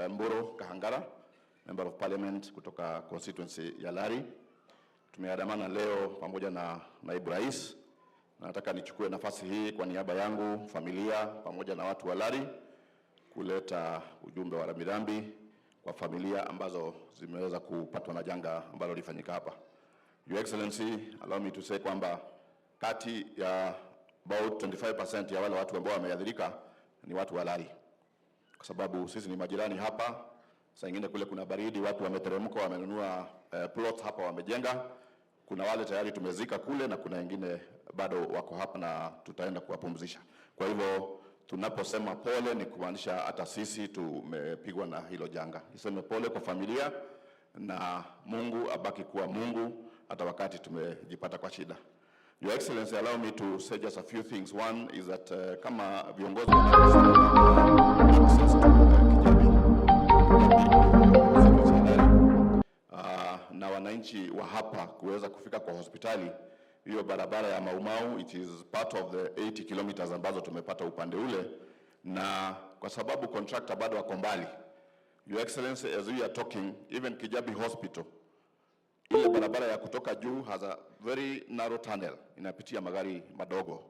Mburu Kahangara, Member of Parliament kutoka constituency ya Lari. Tumeandamana leo pamoja na naibu rais. Nataka nichukue nafasi hii kwa niaba yangu, familia pamoja na watu wa Lari kuleta ujumbe wa rambirambi kwa familia ambazo zimeweza kupatwa na janga ambalo lilifanyika hapa. Your Excellency, allow me to say kwamba kati ya about 25% ya wale watu ambao wameathirika ni watu wa Lari, kwa sababu sisi ni majirani hapa. Saa ingine kule kuna baridi, watu wameteremka, wamenunua plot hapa, wamejenga. Kuna wale tayari tumezika kule na kuna wengine bado wako hapa na tutaenda kuwapumzisha. Kwa hivyo tunaposema pole ni kumaanisha hata sisi tumepigwa na hilo janga. Niseme pole kwa familia na Mungu abaki kuwa Mungu hata wakati tumejipata kwa shida. Your Excellency, allow me to say just a few things. One is that kama viongozi wanavyosema access to Kijabi, na wananchi wa hapa kuweza kufika kwa hospitali hiyo barabara ya Maumau, it is part of the 80 kilometers ambazo tumepata upande ule, na kwa sababu contractor bado wako mbali. Your Excellency, as we are talking, even Kijabi Hospital, ile barabara ya kutoka juu has a very narrow tunnel, inapitia magari madogo.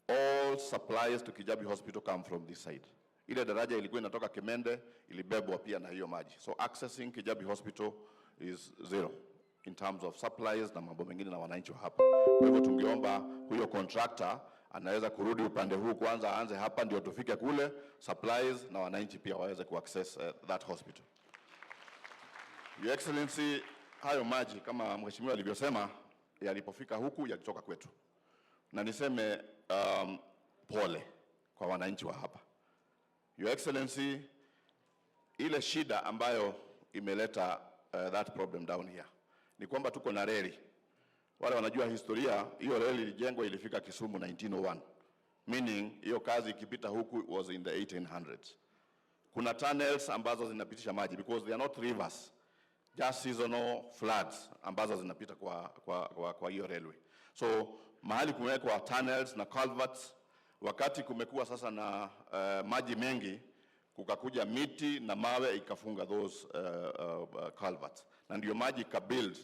All supplies to Kijabi Hospital come from this side. Ile daraja ilikuwa inatoka Kimende ilibebwa pia na hiyo maji. So accessing Kijabi Hospital is zero in terms of supplies na mambo mengine na wananchi wa hapa. Kwa hivyo tungeomba huyo contractor anaweza kurudi upande huu kwanza, aanze hapa ndio tufike kule supplies na wananchi pia waweze kuaccess that hospital. Your Excellency, hayo maji kama mheshimiwa alivyosema yalipofika huku yalitoka kwetu, na niseme pole kwa wananchi wa hapa. Your Excellency, ile shida ambayo imeleta that problem down here ni kwamba tuko na reli. Wale wanajua historia, hiyo reli ilijengwa ilifika Kisumu 1901, meaning hiyo kazi ikipita huku was in the 1800s. Kuna tunnels ambazo zinapitisha maji because they are not rivers, just seasonal floods ambazo zinapita kwa hiyo railway. So mahali kumewekwa tunnels na culverts, wakati kumekuwa sasa na maji mengi, kukakuja miti na mawe ikafunga those culverts, na ndio maji ikabuild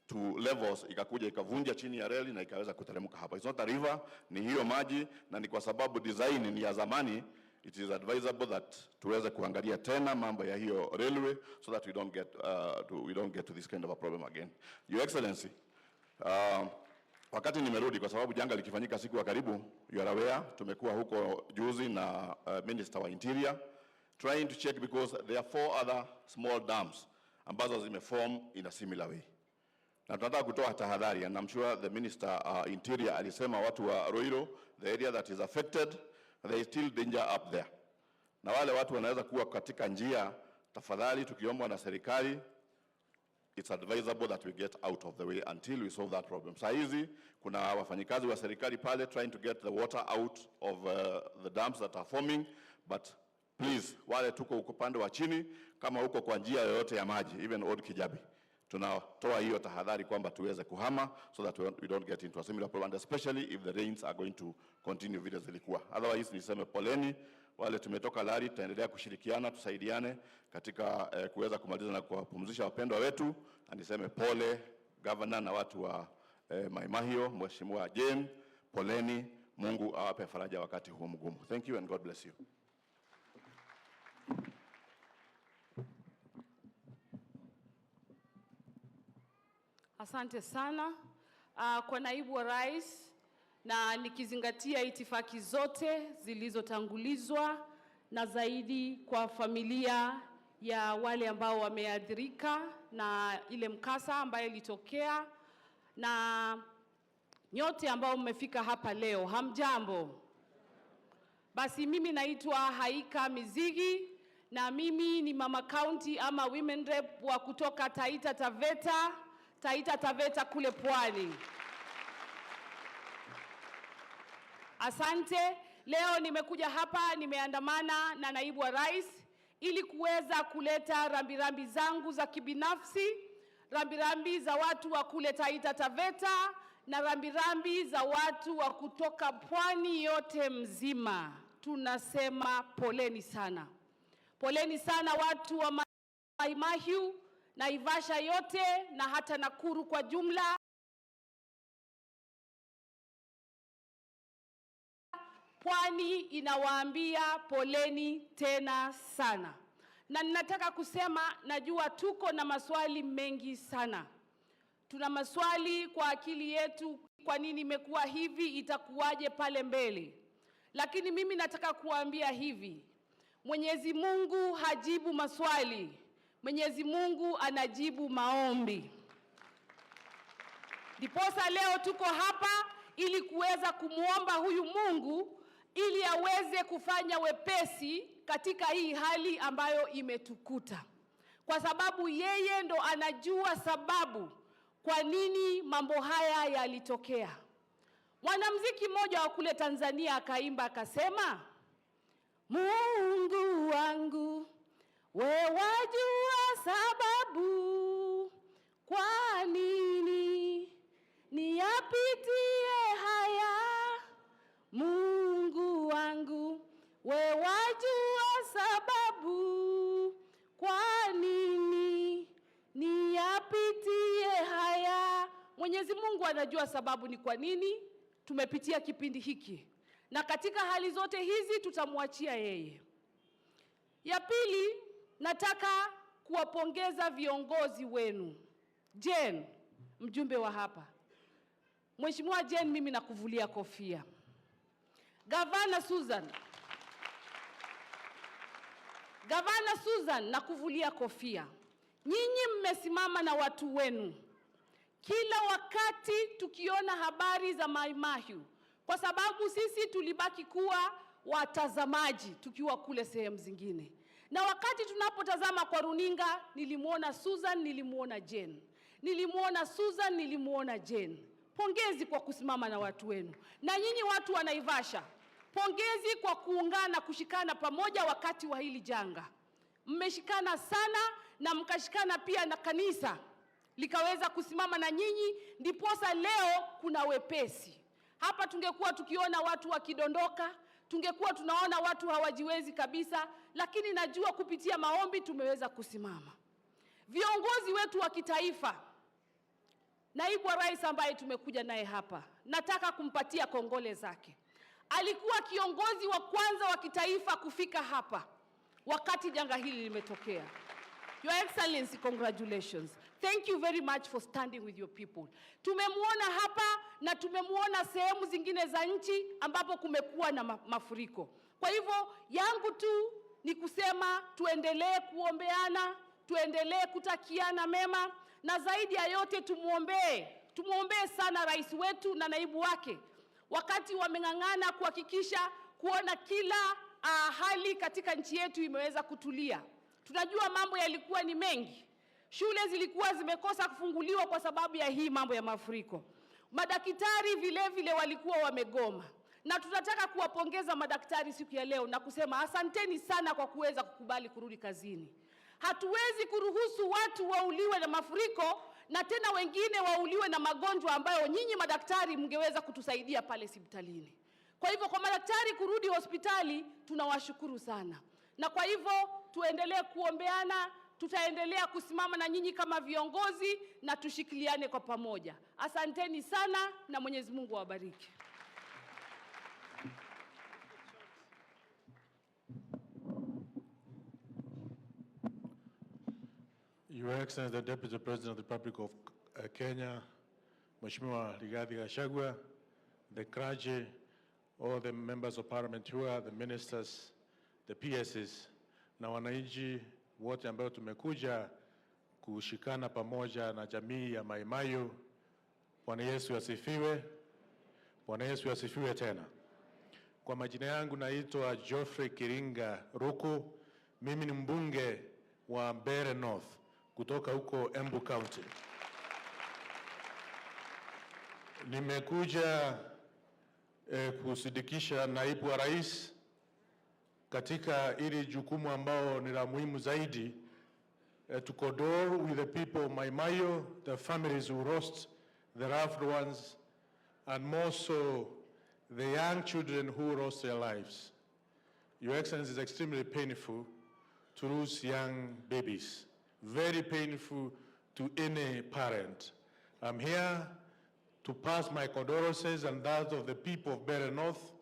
to levels ikakuja ikavunja chini ya reli na ikaweza kuteremka hapa. It's not a river, ni hiyo maji, na ni kwa sababu design ni ya zamani. It is advisable that tuweze kuangalia tena mambo ya hiyo railway so that we don't get to this kind of a problem again. Your Excellency, wakati nimerudi, kwa sababu janga likifanyika siku ya karibu, you are aware, tumekuwa huko juzi na Minister wa Interior trying to check because there are four other small dams ambazo zimeform in a similar way na tunataka kutoa tahadhari and I'm sure the Minister Interior alisema watu wa Ruiru, the area that is affected, there is still danger up there, na wale watu wanaweza kuwa katika njia, tafadhali tukiombwa na serikali, it's advisable that we get out of the way until we solve that problem. Saa hizi kuna wafanyikazi wa serikali pale trying to get the water out of the dams that are forming, but please, wale tuko upande wa chini, kama uko kwa njia yoyote ya maji, even Old Kijabi, tunatoa hiyo tahadhari kwamba tuweze kuhama so that we don't get into a similar problem, and especially if the rains are going to continue vile zilikuwa. Otherwise niseme poleni wale tumetoka Lari, tutaendelea kushirikiana tusaidiane katika kuweza kumaliza na kuwapumzisha wapendwa wetu, na niseme pole governor na watu wa Mai Mahiu, Mheshimiwa Jane, poleni. Mungu awape faraja wakati huu mgumu. Thank you and God bless you. Asante sana kwa naibu wa rais, na nikizingatia itifaki zote zilizotangulizwa na zaidi kwa familia ya wale ambao wameathirika na ile mkasa ambayo ilitokea, na nyote ambao mmefika hapa leo, hamjambo? Basi mimi naitwa Haika Mizigi na mimi ni mama county ama women rep wa kutoka Taita Taveta, Taita Taveta kule Pwani. Asante. Leo nimekuja hapa, nimeandamana na naibu wa rais ili kuweza kuleta rambirambi zangu za kibinafsi, rambirambi za watu wa kule Taita Taveta na rambirambi za watu wa kutoka pwani yote mzima. Tunasema poleni sana. Poleni sana watu wa Mai Mahiu, Naivasha yote na hata Nakuru kwa jumla. Pwani inawaambia poleni tena sana. Na ninataka kusema, najua tuko na maswali mengi sana. Tuna maswali kwa akili yetu, kwa nini imekuwa hivi, itakuwaje pale mbele? Lakini mimi nataka kuwaambia hivi, Mwenyezi Mungu hajibu maswali. Mwenyezi Mungu anajibu maombi. Ndiposa leo tuko hapa ili kuweza kumwomba huyu Mungu ili aweze kufanya wepesi katika hii hali ambayo imetukuta, kwa sababu yeye ndo anajua sababu kwa nini mambo haya yalitokea. Mwanamuziki mmoja wa kule Tanzania akaimba akasema, Mungu wangu we wajua sababu kwa nini niyapitie haya. Mungu wangu we wajua sababu kwa nini niyapitie haya. Mwenyezi Mungu anajua sababu ni kwa nini tumepitia kipindi hiki, na katika hali zote hizi tutamwachia yeye. Ya pili, nataka kuwapongeza viongozi wenu. Jane, mjumbe wa hapa, Mheshimiwa Jane, mimi nakuvulia kofia. Gavana Susan, Gavana Susan, nakuvulia kofia. Nyinyi mmesimama na watu wenu kila wakati tukiona habari za Mai Mahiu, kwa sababu sisi tulibaki kuwa watazamaji tukiwa kule sehemu zingine, na wakati tunapotazama kwa runinga, nilimwona Susan, nilimwona Jane, nilimwona Susan, nilimwona Jane. Pongezi kwa kusimama na watu wenu, na nyinyi watu wa Naivasha, pongezi kwa kuungana, kushikana pamoja wakati wa hili janga. Mmeshikana sana na mkashikana pia na kanisa likaweza kusimama na nyinyi, ndiposa leo kuna wepesi. Hapa tungekuwa tukiona watu wakidondoka, tungekuwa tunaona watu hawajiwezi kabisa, lakini najua kupitia maombi tumeweza kusimama. Viongozi wetu wa kitaifa, naibu wa rais ambaye tumekuja naye hapa, nataka kumpatia kongole zake. Alikuwa kiongozi wa kwanza wa kitaifa kufika hapa wakati janga hili limetokea. Your Excellency, congratulations. Thank you very much for standing with your people. Tumemwona hapa na tumemwona sehemu zingine za nchi ambapo kumekuwa na mafuriko. Kwa hivyo yangu tu ni kusema tuendelee kuombeana, tuendelee kutakiana mema, na zaidi ya yote tumuombee, tumuombee sana rais wetu na naibu wake wakati wameng'ang'ana kuhakikisha kuona kila hali katika nchi yetu imeweza kutulia. Tunajua mambo yalikuwa ni mengi. Shule zilikuwa zimekosa kufunguliwa kwa sababu ya hii mambo ya mafuriko. Madaktari vile vile walikuwa wamegoma, na tunataka kuwapongeza madaktari siku ya leo na kusema asanteni sana kwa kuweza kukubali kurudi kazini. Hatuwezi kuruhusu watu wauliwe na mafuriko na tena wengine wauliwe na magonjwa ambayo nyinyi madaktari mngeweza kutusaidia pale hospitalini. Kwa hivyo kwa madaktari kurudi hospitali tunawashukuru sana, na kwa hivyo tuendelee kuombeana, tutaendelea kusimama na nyinyi kama viongozi na tushikiliane kwa pamoja. Asanteni sana na Mwenyezi Mungu awabariki. Your Excellency, the Deputy President of the Republic of Kenya, Mheshimiwa Rigathi Gachagua, the clergy, all the members of parliament here, the ministers, the PSs, na wananchi wote ambao tumekuja kushikana pamoja na jamii ya Mai Mahiu. Bwana Yesu asifiwe. Bwana Yesu asifiwe tena. Kwa majina yangu naitwa Geoffrey Kiringa Ruku. Mimi ni mbunge wa Mbeere North kutoka huko Embu County. Nimekuja kusindikisha naibu wa rais katika ili jukumu ambao ni la muhimu zaidi, to condole with the people of Mai Mahiu, the families who lost their loved ones, and more so the young children who lost their lives. Your Excellency, it's extremely painful to lose young babies. Very painful to any parent. I'm here to pass my condolences and that of the people of Mbeere North